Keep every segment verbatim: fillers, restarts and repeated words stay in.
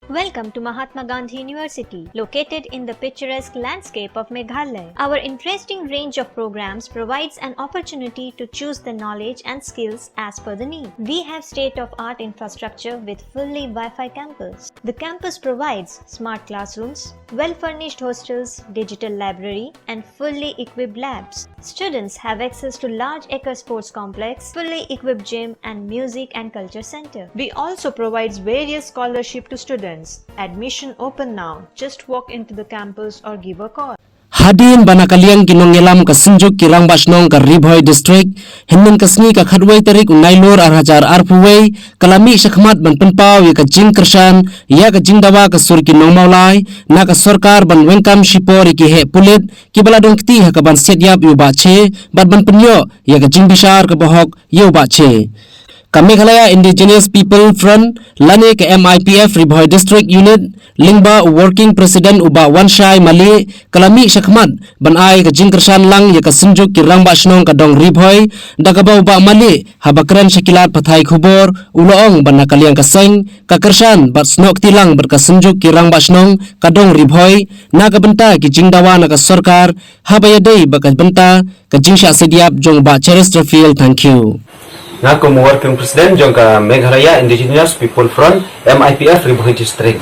Welcome to Mahatma Gandhi University, located in the picturesque landscape of Meghalaya. Our interesting range of programs provides an opportunity to choose the knowledge and skills as per the need. We have state-of-art infrastructure with fully Wi-Fi campus. The campus provides smart classrooms, well-furnished hostels, digital library, and fully equipped labs. Students have access to large acre sports complex, fully equipped gym, and music and culture center. We also provides various scholarship to students. Admission open now. Just walk into the campus or give a call. Hadien ba na ka liang ki nongïalam ka Synjuk ki Rangbah Shnong ka Ri Bhoi District, hynnin ka sngi ka khatwei tarik u Nailur ar hajar arphew wei, ka la mih shakhmat ban pynpaw ïa ka jingkyrshan ïa ka jingdawa ka sur ki nongmawlai na ka sorkar ban weng kam shipor ïa ki heh pulit kiba la don kti ha kaban siat ïap ïa u Bah Che bad ban pynïoh ïa ka jingbishar kaba hok ïa u Bah Che. Ka Meghalaya Indigenous People Front lane ka M I P F Ri Bhoi District Unit lyngba u Working President u Bah Wanshai Mali ka la mih shakhmat ban ai ka jingkyrshan lang ïa ka Synjuk ki Rangbah Shnong ka Dong Ri Bhoi, da kaba u Bah Mali haba kren sha ki lad pathai khubor u la ong ba na ka liang ka seng ka kyrshan bad snoh kti lang bad ka Synjuk ki Rangbah Shnong ka Dong Ri Bhoi na ka bynta ki jingdawa na ka sorkar haba ïadei bad ka bynta ka jingshah siat ïap jong u Bah Chesterfield Thangkhiew. Nga kum u Working President jong ka Meghalaya Indigenous People Front, M I P F Ri Bhoi District,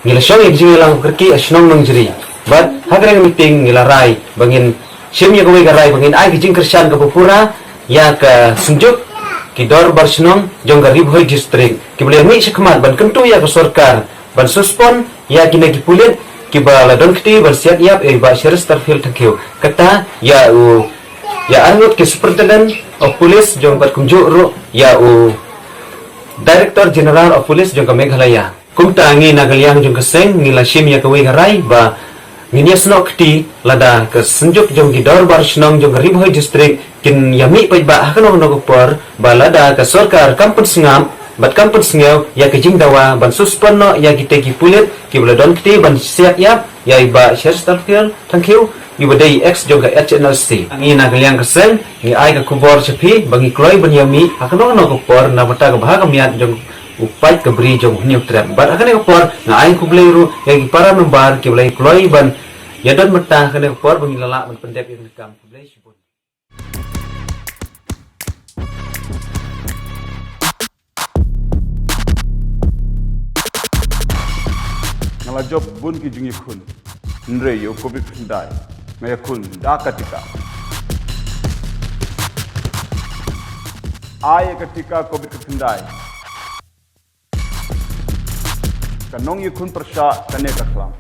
ngi la shong ïa ka jingïalang kyrkieh ha shnong Nongjri bad ha kane ka meeting ngi la rai ba ngin shim ïa kawei ka rai ba ngin ai ka jingkyrshan kaba pura ïa ka Synjuk ki Dorbar Shnong jong ka Ri Bhoi District kiba la mih shakhmat ban kyntu ïa ka sorkar ban suspend ïa kine ki pulit kiba la don kti ban siat ïap ïa i Bah Chesterfield Thangkhiew, kata ïa u, ïa arngut ki Superintendent of Police jong, bad kumjuh ruh ïa u Director General of Police jong ka Meghalaya. Kumta ngi na ka liang jong ka seng ngi la shim ïa kawei ka rai ba ngin ïa snoh kti lada ka Synjuk jong ki Dorbar Shnong jong ka Ri Bhoi District kin ïa mih paidbah ha kano kano ka por, ba lada ka sorkar kam pynsngap bad kam pynsngew ïa ka jingdawa ban suspend noh ïa kite ki pulit kiba la don kti ban siat ïap ïa i Bah Chesterfield Thangkhiew iba dei ex jong ka H N L C. Ngi na ka liang ka seng ngi ai ka khubor sha phi ba ngi kloi ban ïa mih ha kano kano ka por na bynta ka bha ka miat jong u paid ka bri jong u Hynñiewtrep. Bad ha kane ka por nga ai khublei ruh ïa ki para member kiba la ïa kloi ban ïa don mynta ha kane ka por ba ngi la lah ban pyndep ïa kane ka kam. Khublei shibun. Nga la jop bun ki jingïakhun, hynrei ïa u Covid khyndai nga ïakhun da ka tika. Ai ïa ka tika Covid khyndai. Ka nongïakhun pyrshah kane ka khlam.